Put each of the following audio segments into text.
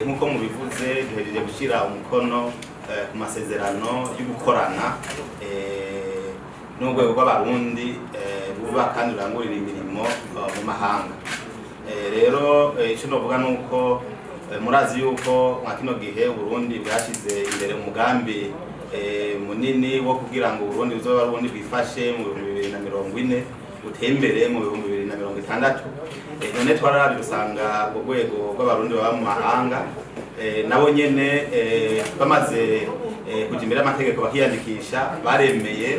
Nk'uko mubivuze, duhejeje gushyira umukono ku masezerano yo gukorana n'urwego rw'Abarundi ruba kandi rurangurira imirimo mu mahanga. Rero icyo novuga ni uko murazi yuko mwa kino gihe Uburundi bwashyize imbere umugambi munini wo kugira ngo Uburundi buzobe ari Uburundi bwifashe mu 2040, buteye imbere mu 2060. None twararavye usanga urwo rwego rw'Abarundi baba mu mahanga nabo nyene bamaze kuja imbere y'amategeko bakiyandikisha, baremeye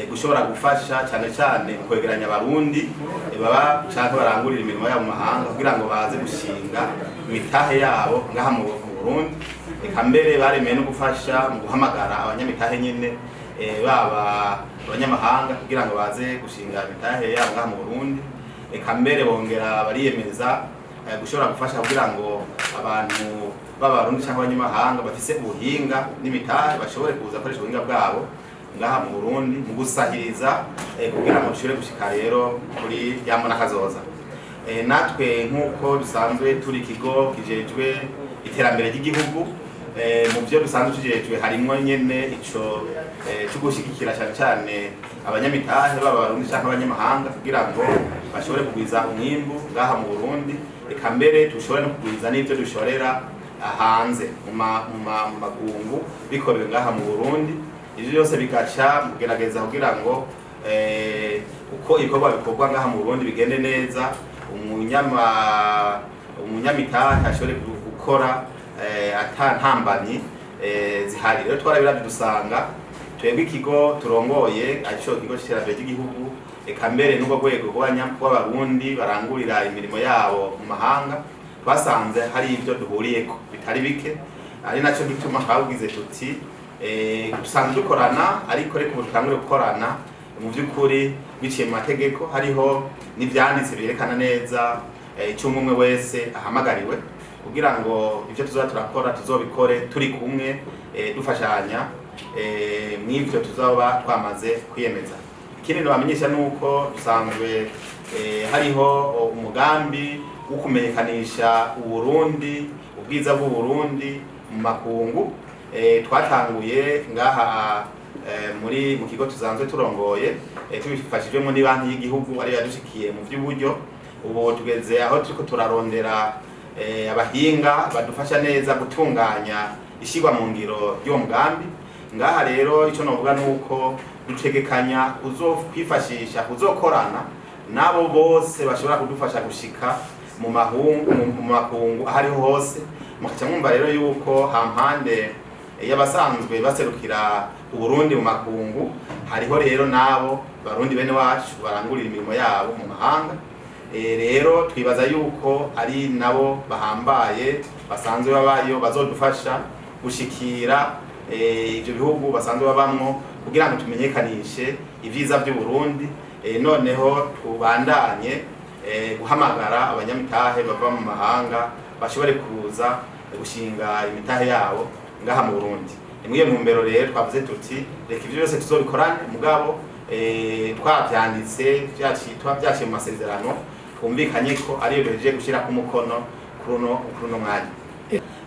gushobora gufasha cyane cyane mu kwegeranya Abarundi baba canke barangurira imirimo yabo mu mahanga kugira ngo baze gushinga imitahe yabo ngaha mu Burundi. Eka mbere baremeye no gufasha mu guhamagara abanyamitahe nyene, baba abanyamahanga, kugira ngo baze gushinga imitahe yabo ngaha mu Burundi. Eka mbere bongera bariyemeza gushobora gufasha kugira ngo abantu b'Abarundi cyangwa abanyamahanga bafise ubuhinga n'imitahe bashobore kuza gukoresha ubuhinga bwabo ngaha mu Burundi mu gusahiriza kugira ngo dushobore gushika rero kuri ya mbona kazoza. Natwe nk'uko dusanzwe turi ikigo kijejwe iterambere ry'igihugu, mu byo dusanzwe tujejwe harimwo nyene ico cyo gushyigikira cyane cyane abanyamitahe, baba Abarundi cyangwa abanyamahanga, kugira ngo bashobore kugwiza umwimbu ngaha mu Burundi, eka mbere dushobore no kugwiza n'ibyo dushorera hanze mu makungu bikorewe ngaha mu Burundi. Ivyo byose bigaca mu kugerageza kugira ngo uko ibikorwa bikorwa ngaha mu Burundi bigende neza, umunyamitahe ashobore gukora ata ntambamyi zihari. Rero twarabiravye dusanga twebwe ikigo turongoye, arico kigo c'iterambere ry'igihugu, eka mbere n'ubwo rwego rw'Abarundi barangurira imirimo yabo mu mahanga, twasanze hari ibyo duhuriyeko bitari bike, ari naco gituma twabugize tuti dusanzwe dukorana, ariko reka ubu dutangure gukorana mu by'ukuri biciye mu mategeko, hariho n'ivyanditse byerekana neza icyo umwe umwe wese ahamagariwe, kugira ngo ibyo tuzoba turakora tuzobikore turi kumwe, dufashanya mw'ivyo tuzoba twamaze kwiyemeza. Ikindi nobamenyesha nuko dusanzwe hariho umugambi wo kumenyekanisha Uburundi, ubwiza bw'Uburundi mu makungu. Twatanguye ngaha muri mu kigo tusanzwe turongoye, tubifashijwemo n'ibanki y'igihugu ariyo yadushikiye mu by'uburyo. Ubu tugeze aho turiko turarondera abahinga badufasha neza gutunganya ishyirwa mu ngiro ry'uwo mugambi. Ngaha rero icyo novuga ni uko dutegekanya kuzokwifashisha, kuzokorana n'abo bose bashobora kudufasha gushika mu makungu aho ariho hose. Mukaca mwumva rero yuko hampande y'abasanzwe baserukira Uburundi mu makungu, hariho rero n'abo Barundi bene wacu barangurira imirimo yabo mu mahanga. Rero twibaza yuko ari nabo bahambaye basanzwe babayo bazodufasha gushikira ivyo bihugu basanzwe babamwo kugira ngo tumenyekanishe ivyiza vy'Uburundi, noneho tubandanye guhamagara abanyamitahe bava mu mahanga bashobore kuza gushinga imitahe yabo ngaha mu Burundi. Ni muri iyo ntumbero rero twavuze tuti reka ivyo byose tuzobikorane, mugabo twavyanditse, vyaciye mu masezerano twumvikanye ko ariyo duhejeje gushyirako umukono kuri uno mwanya.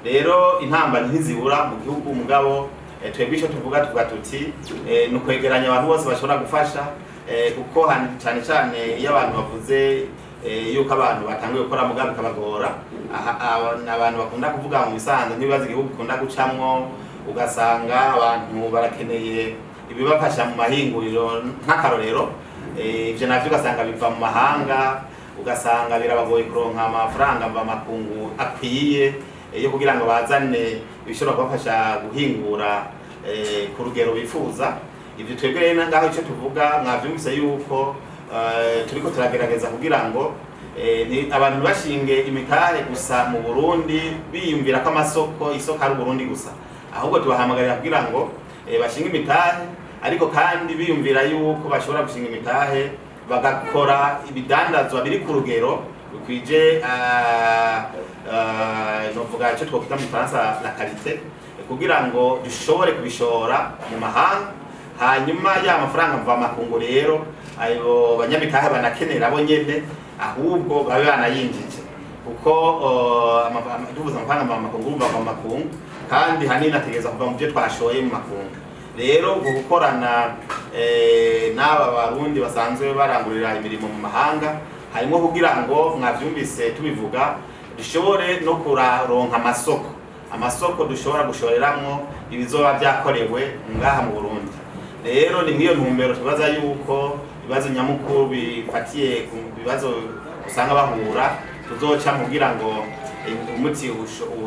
Rero intambamyi ntizibura mu gihugu, mugabo twebwe icyo tuvuga, tuvuga tuti ni ukwegeranya abantu bose bashobora gufasha, kuko cyane cyane iyo abantu bavuze yuko abantu batanguye gukora mugabo bikabagora, ni abantu bakunda kuvuga mu bisanzwe nk'ibibazo igihugu gikunda gucamwo, ugasanga abantu barakeneye ibibafasha mu mahinguriro nk'akarorero. Ivyo navyo ugasanga biva mu mahanga, ugasanga birabagoye kuronka amafaranga mva makungu akwiye yo kugira ngo bazane ibishobora kubafasha guhingura ku rugero bifuza. Ivyo twebwe rero ngaho icyo tuvuga, mwavyumvise yuko turiko turagerageza kugira ngo abantu ntibashinge imitahe gusa mu Burundi biyumvira ko amasoko isoko ari Uburundi gusa, ahubwo tubahamagarira kugira ngo bashinge imitahe, ariko kandi biyumvira yuko bashobora gushinga imitahe bagakora ibidandazwa biri ku rugero bikwije, novuga icyo twokwita mu Gifaransa la qualité, kugira ngo dushobore kubishora mu mahanga, hanyuma ya mafaranga mva makungu rero ayo banyamitahe banakenera bo nyene ahubwo babe banayinjije. Kuko tuvuze amafaranga mvamakungu, urumva ava mu makungu, kandi hanini ategereza kuva mu byo twashoye mu makungu. Rero ubwo gukorana n'aba Barundi basanzwe barangurira imirimo mu mahanga, harimo kugira ngo, mwavyumvise tubivuga, dushobore no kuraronka amasoko dushobora gushoreramwo ibizoba vyakorewe ngaha mu Burundi. Rero ni mw'iyo ntumbero tubaza yuko ibibazo nyamukuru bifatiye ku bibazo usanga bahura tuzoca kugira ngo umuti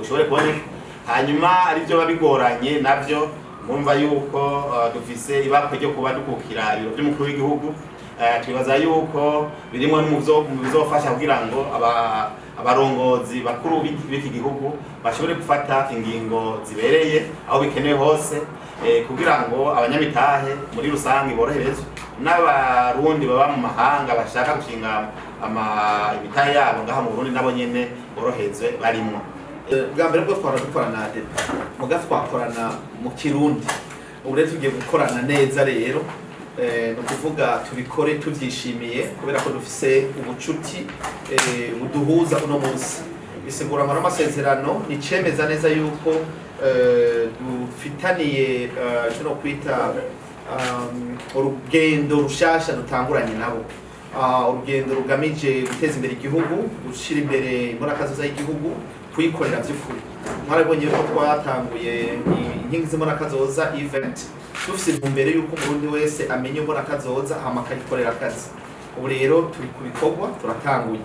ushobore kuboneka. Hanyuma ari byo bigoranye navyo, murumva yuko dufise ibakwe ryo kuba dukukira ibiro vy'umukuru w'igihugu. Twibaza yuko birimwo mu bizofasha kugira ngo abarongozi bakuru b'iki gihugu bashobore gufata ingingo zibereye aho bikenewe hose, kugira ngo abanyamitahe muri rusange boroherezwe, n'Abarundi baba mu mahanga bashaka gushinga imitahe yabo ngaha mu Burundi nabo nyene boroherezwe barimwo. Bwa mbere bwo twahora dukorana na ADB, muga twakorana mu Kirundi. Ubu rero tugiye gukorana neza. Rero ni ukuvuga tubikore tuvyishimiye, kubera ko dufise ubucuti buduhuza uno munsi. Bisigura ngo n'amasezerano ni cemeza neza yuko dufitaniye ico no kwita urugendo rushasha dutanguranye nabo, urugendo rugamije guteza imbere igihugu, gushira imbere imbonakazoza y'igihugu, kuyikorera vy'ukuri. Mwarabonye yuko twatanguye inkingi z'imbonakazoza event, dufise intumbero yuko Umurundi wese amenya imbonakazoza, hama akayikorera akazi. Ubu rero turi ku bikorwa, turatanguye.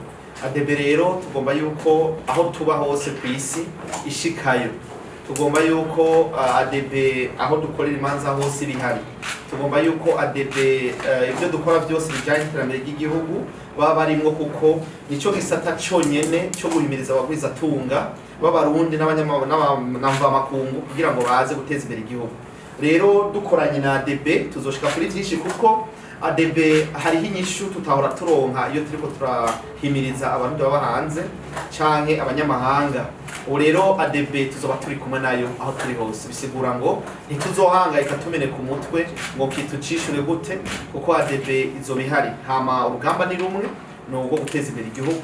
ADB rero tugomba yuko aho tuba hose ku isi ishikayo. Tugomba yuko ADB aho dukorera imanza hose bihari. Tugomba yuko ADB ibyo dukora byose bijyanye n'iterambere ry'igihugu baba barimwo, kuko nico gisata conyene cyo guhimiriza abagwizatunga b'Abarundi n'abanyamavamakungu kugira ngo baze guteza imbere igihugu. Rero dukoranye na ADB tuzoshika kuri byinshi, kuko ADB hariho inyishu tutahora turonka iyo turiko turahimiriza Abarundi baba hanze canke abanyamahanga. Ubu rero ADB tuzoba turi kumwe nayo aho turi hose. Bisigura ngo ntituzohangayika tumeneka umutwe ngo kitucishure gute, kuko ADB izoba ihari. Hama urugamba ni rumwe, ni ubwo guteza imbere igihugu,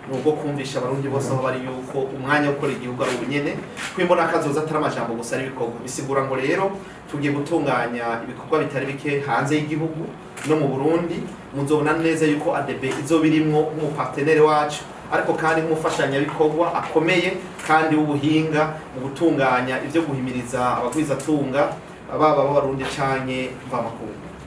ni ubwo kumvisha Abarundi bose aho bari yuko umwanya wo gukora igihugu ari ubunyene, ko imbonakazoza atari amajambo gusa, ari ibikorwa. Bisigura ngo rero tugiye gutunganya ibikorwa bitari bike hanze y'igihugu no mu Burundi. Muzobona neza yuko ADB izoba irimwo nk'umupartenere wacu, ariko kandi nk'umufashanyabikorwa akomeye kandi w'ubuhinga mu gutunganya ivyo guhimiriza abagwizatunga, baba b'Abarundi canke mvamakungu.